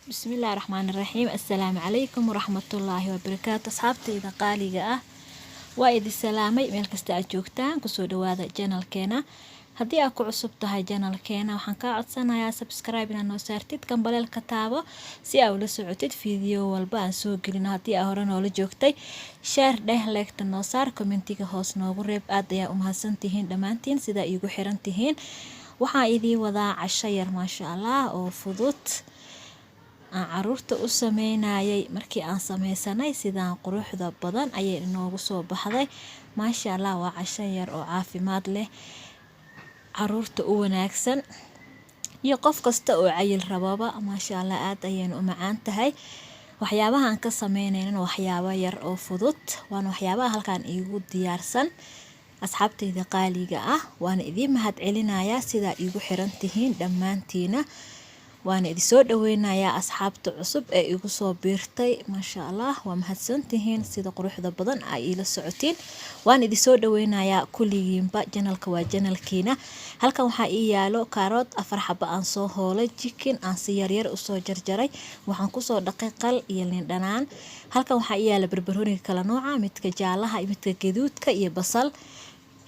Bismillahi raxmaani raxiim. Assalaamu calaykum waraxmatullaahi wabarakaatu. Asxaabtayda qaaliga ah, waa idin salaamay meel kasta aad joogtaan. Kusoo dhawaada channelkeena. Haddii aad ku cusub tahay channelkeena, waxaan kaa codsanayaa subscribe inaad noo saartid, gambaleelka taabo si aa ula socotid video walba aan soo gelino. Haddii aa hore noola joogtay, share dheh, like-ta noo saar, commentiga hoos noogu reeb. Aad ayaa u mahadsantihiin dhammaantiin sidaa iigu xiran tihiin. Waxaan idiin wadaa casho yar, maasha Allah, oo fudud aan caruurta u sameynayay. Markii aan sameysanay, sidaan quruxda badan ayay inoogu soo baxday, maasha Allah. Waa casho yar oo caafimaad leh, caruurta u wanaagsan iyo qof kasta oo cayil rababa, maasha Allah. Aad ayayna u macaan tahay. Waxyaabaha aan ka sameynaynan waxyaabo yar oo fudud, waana waxyaabaha halkan iigu diyaarsan. Asxaabtayda qaaliga ah, waana idiin mahad celinayaa sidaa iigu xiran tihiin dhammaantiina, waana idin soo dhaweynayaa asxaabta cusub ee igu soo biirtay. Maasha Allah, waa mahadsantihiin sida quruxda badan ay iila socotiin. Waan idin soo dhaweynayaa kulligiinba. Channelka waa channelkiina. Halkan waxaa ii yaalo kaarood 4 xaba aan soo hoolay, chicken aan si yaryar usoo jarjaray, waxaan kusoo dhaqay qal iyo liin dhanaan. Halkan waxaa ii yaala barbarooniga kala nooca, midka jaalaha iyo midka gaduudka, iyo basal.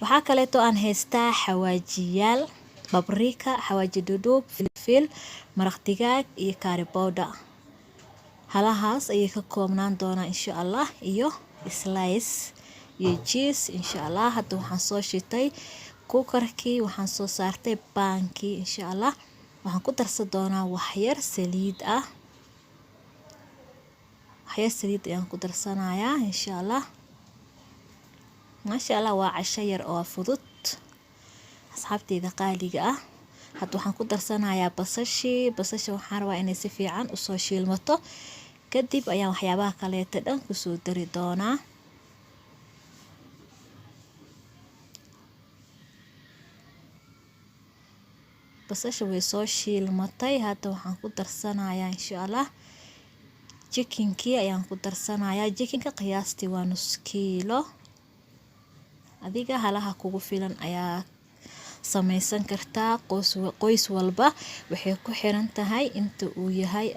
Waxaa kaleeto aan haystaa xawaajiyaal, paprika, xawaaji dhudhuub, filfil, maraq digaag iyo curry powder. Halahaas ayay ka koobnaan doonaa, insha Allah, iyo slice iyo cheese, insha Allah. Hadda waxaan soo shitay cookerkii, waxaan soo saartay baankii. Insha Allah waxaan ku darsan doonaa waxyar saliid ah. Waxyar saliid ayaan ku darsanayaa, insha Allah. Maasha Allah, waa casho yar oo fudud, asxaabteyda qaaliga ah. Hadda waxaan ku darsanayaa basashii. Basasha waxaan rabaa inay si fiican usoo shiilmato, kadib ayaan waxyaabaha kaleeta dhan kusoo dari doonaa. Basasha way soo shiilmatay. Hadda waxaan ku darsanayaa, insha Allah, chickenkii ayaan ku darsanayaa. Chickenka qiyaastii waa nus kiilo. Adiga halaha kugu filan ayaa sameysan kartaa. Qoys walba waxay ku xiran tahay inta uu yahay.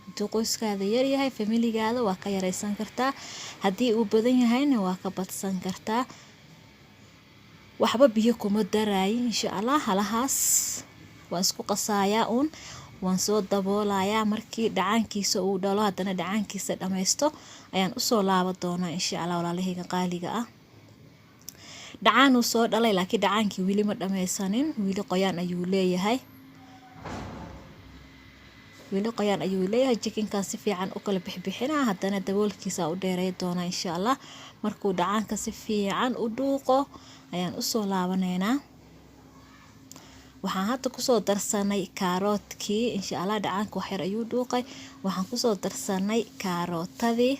Hadduu qoyskaada yaryahay, familigaada, waa ka yareysan kartaa. Haddii uu badan yahayna, waa ka badsan kartaa. Waxba biyo kuma daraayi, insha Allah. Halahaas waan isku qasayaa uun, waan soo daboolayaa. Markii dhacaankiisa uu dhalo, haddana dhacaankiisa dhammaysto, ayaan usoo laaban doonaa, insha Allah. Walaalahayga qaaliga ah, dhacaan uu soo dhalay, laakiin dhacaankii weli ma dhammaysanin. Weli qoyaan ayuu leeyahay, weli qoyaan ayuu leeyahay. Chickenkan si fiican u kala bixbixinaa, haddana daboolkiisa u dheeray doonaa, insha Allah. Markuu dhacaanka si fiican u dhuuqo ayaan usoo laabanaynaa. Waxaan hadda kusoo darsanay kaaroodkii, insha Allah. Dhacaanka waxyar ayuu dhuuqay. Waxaan kusoo darsanay kaarootadii.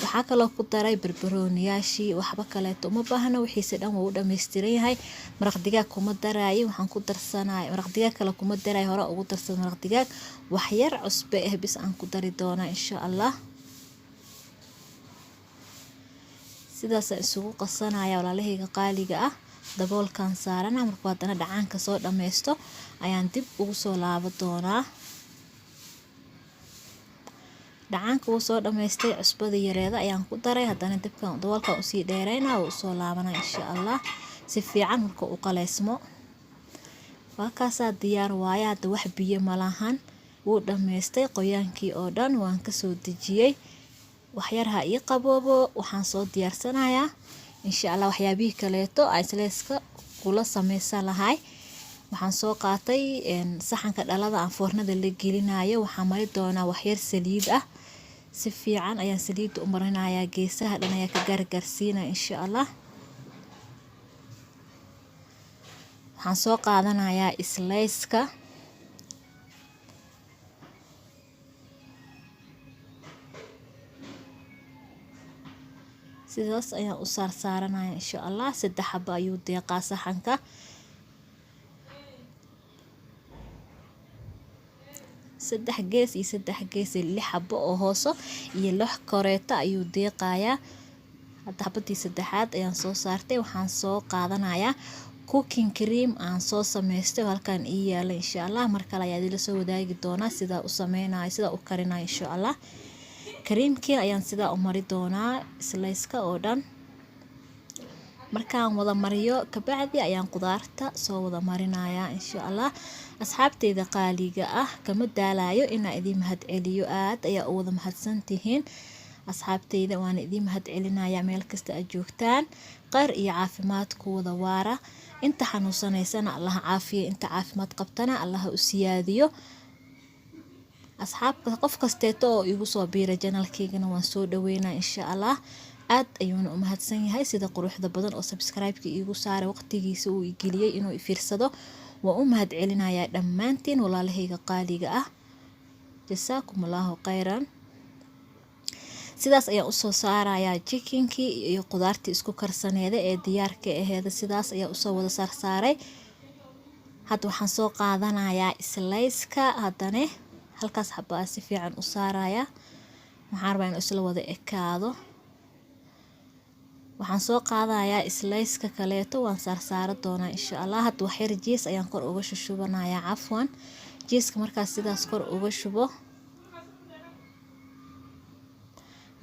Waxaa kaloo ku daray barbarooniyaashii. Waxba kaleeto uma baahna, wixiise dhan wuu u dhammaystiran yahay. Maraq digaag kuma daraayi, waxaan ku darsanay maraq digaag kale kuma daraay, hore ugu darsan maraq digaag. Waxyar cusbe ah bis aan ku dari doonaa, insha Allah. Sidaasaan isugu qasanaya, walaalahayga qaaliga ah. Daboolkan saarana. Markuu haddana dhacaanka soo dhammaysto ayaan dib ugu soo laaban doonaa. Dhacaanka wuu soo dhammaystay, cusbada yareeda ayaan ku daray. Haddana dibkan daboolkan usii dheereynaa, wuu usoo laabanaa, insha Allah, si fiican marka u qaleysmo. Waa kaasaa, diyaar waaye. Hadda wax biyo malahan, wuu dhammaystay qoyaankii oo dhan. Waan kasoo dejiyey. Waxyar ha ii qaboobo. Waxaan soo diyaarsanayaa, insha Allah, waxyaabihii kaleeto aan sliceka kula sameysan lahay. Waxaan soo qaatay saxanka dhalada aan foornada la gelinayo. Waxaan mari doonaa waxyar saliid ah. Si fiican ayaan saliidda u marinayaa, geesaha dhan ayaa ka gaargaarsiinaya, insha Allah. Waxaan soo qaadanayaa sliceka. Sidaas ayaan u saarsaaranaya, insha Allah. 3 xabo ayuu deeqaa saxanka. 3 gees iyo 3 gees, 6 xabo oo hooso iyo 6 koreeto ayuu deeqayaa. Hadda xabadii saddexaad ayaan soo saartay. Waxaan soo qaadanayaa Cooking cream aan soo sameystay oo halkan ii yaala. Insha Allah mar kale ayaa idinla soo wadaagi doonaa sidaa u sameynayo, sidaa u karinayo, insha Allah. Creamkii ayaan sidaa u mari doonaa sliceka oo dhan. Markaan wada mariyo kabacdi ayaan qudaarta soo wada marinayaa, insha Allah. Asxaabteyda qaaliga ah, kama daalayo inaa idiin mahad celiyo. Aad ayaa u wada mahadsantihiin, asxaabteyda. Waana idiin mahad celinayaa meel kasta aad joogtaan. Kheyr iyo caafimaad ku wada waara. Inta xanuunsanaysana Allaha caafiyo, inta caafimaad qabtana Allaha u siyaadiyo. Asxaabta, qof kasteeto oo igu soo biira channelkeygana waan soo dhaweynaa, insha Allah. Aad ayuuna u mahadsan yahay sida quruxda badan oo subscribe-ka iigu saaray, waqtigiisa uu igeliyey inuu ifiirsado. Waan u mahad celinayaa dhammaantiin, walaalahayga qaaliga ah. Jasaakum Allahu khayran. Sidaas ayaan usoo saarayaa chickenkii iyo qudaartii isku karsaneeda ee diyaarka aheeda. Sidaas ayaa usoo wada saarsaaray. Hadda waxaan soo qaadanayaa sliceka. Haddane halkaas xabaa si fiican u saarayaa. Waxaan rabaa inuu isla wada ekaado. Waxaan soo qaadayaa sliceka kaleeto, waan saarsaara doonaa, insha Allah. Hadda waxyar cheese ayaan kor uga shushubanayaa. Cafwan, cheeseka markaas sidaas kor uga shubo,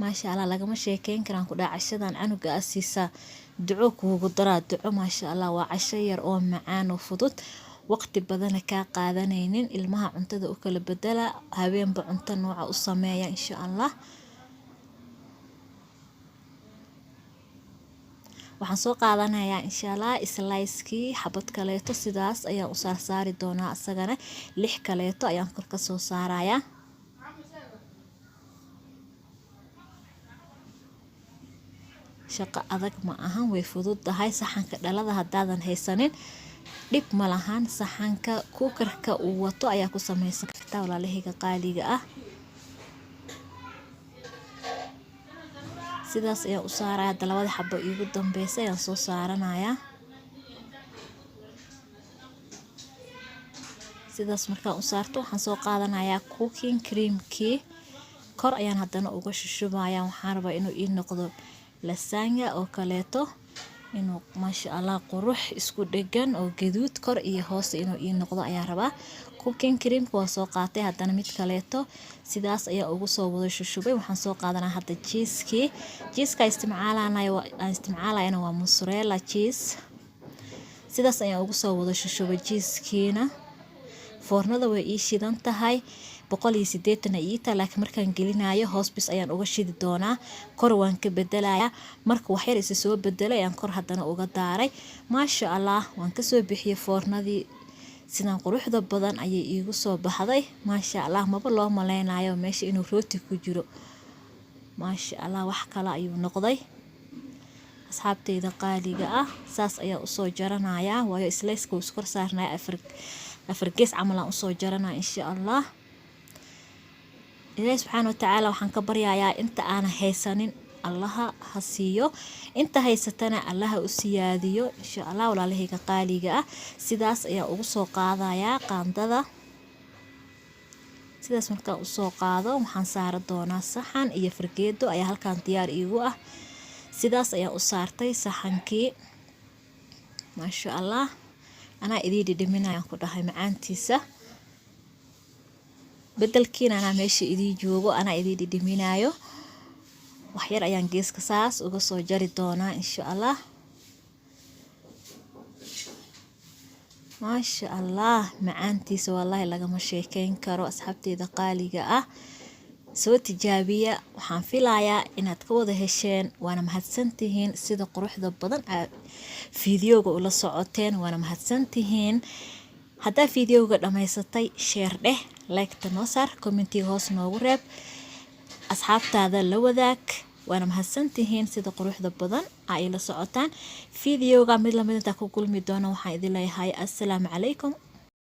maasha Allah, lagama sheekeyn karaan ku dhaha. Cashadan canuga aa siisaa, duco kuugu daraa, duco. Maasha Allah, waa casho yar oo macaan oo fudud, waqti badana kaa qaadanaynin. Ilmaha cuntada u kala bedela, habeenba cunto nooca u sameeya, insha Allah. Waxaan soo qaadanayaa, insha Allah, slicekii xabad kaleeto. Sidaas ayaan u saarsaari doonaa isagana. Lix kaleeto ayaan kor ka soo saarayaa. Shaqo adag ma ahan, way fududahay. Saxanka dhalada haddaadan haysanin, dhib ma lahan. Saxanka cookerka uu wato ayaa ku sameysan kartaa, walaalahayga qaaliga ah. Sidaas ayaan u saaraya. Hadda labada xabo iigu dambeysa ayaan soo saaranayaa. Sidaas markaan u saarto, waxaan soo qaadanayaa cooking creamkii, kor ayaan haddana uga shushubayaa. Waxaan rabaa inuu ii noqdo lasagna oo kaleeto, inuu, maasha Allah, qurux isku dhegan oo gaduud kor iyo hoos inuu ii noqdo ayaan rabaa. Cooking creamka waa soo qaatay. Haddana mid kaleeto sidaas ayaa ugu soo wada shushubay. Waxaan soo qaadanaa hadda cheesekii. Cheeseka aan isticmaalayana waa mozzarella cheese. Sidaas ayaan ugu soo wada shushubay cheesekiina. Foornada way ii shidan tahay, 180 ay ii tahay, laakiin markaan gelinayo hoos bis ayaan uga shidi doonaa, kor waan ka bedelayaa. Marka waxyar isa soo bedelay ayaan kor haddana uga daaray. Maasha Allah, waan kasoo bixiyey foornadii. Sidan quruxda badan ayay iigu soo baxday, maasha Allah. Maba loo maleynayo meesha inuu rooti ku jiro. Maasha Allah, wax kale ayuu noqday. Asxaabteyda qaaliga ah, saas ayaa usoo jaranayaa, waayo sliceka wuu iskor saarnaya. Afar afar gees camal aan usoo jaranaya, insha Allah. Ilaahi subxaana watacaala waxaan ka baryayaa, inta aana haysanin Allaha ha siiyo, inta haysatana Allaha u siyaadiyo, insha Allah. Walaalahayga qaaliga ah, sidaas ayaa ugu soo qaadayaa qaandada. Sidaas markaan usoo qaado, waxaan saara doonaa saxan iyo fargeedo ayaa halkan diyaar iigu ah. Sidaas ayaan u saartay saxankii. Maasha Allah, anaa idii dhidhiminayaan ku dhahay macaantiisa. Bedelkiina anaa meesha idii joogo, anaa idii dhidhiminayo. Waxyar ayaan geeska saas uga soo jari doonaa, insha Allah. Maasha Allah, macaantiisa wallaahi lagama sheekeyn karo. Asxaabteyda qaaliga ah, soo tijaabiya. Waxaan filayaa inaad ka wada hesheen. Waana mahadsantihiin sida quruxda badan aad fiidiyowga ula socoteen. Waana mahadsantihiin. Haddaa fiidiyowga dhammaysatay, share dheh, like-ta noo saar, commentiga hoos noogu reeb, asxaabtaada la wadaag. Waana mahadsantihiin sida quruxda badan ay la socotaan. Fiidiyowga mid lamid intaa ku kulmi doona, waxaan idin leeyahay assalaamu calaykum.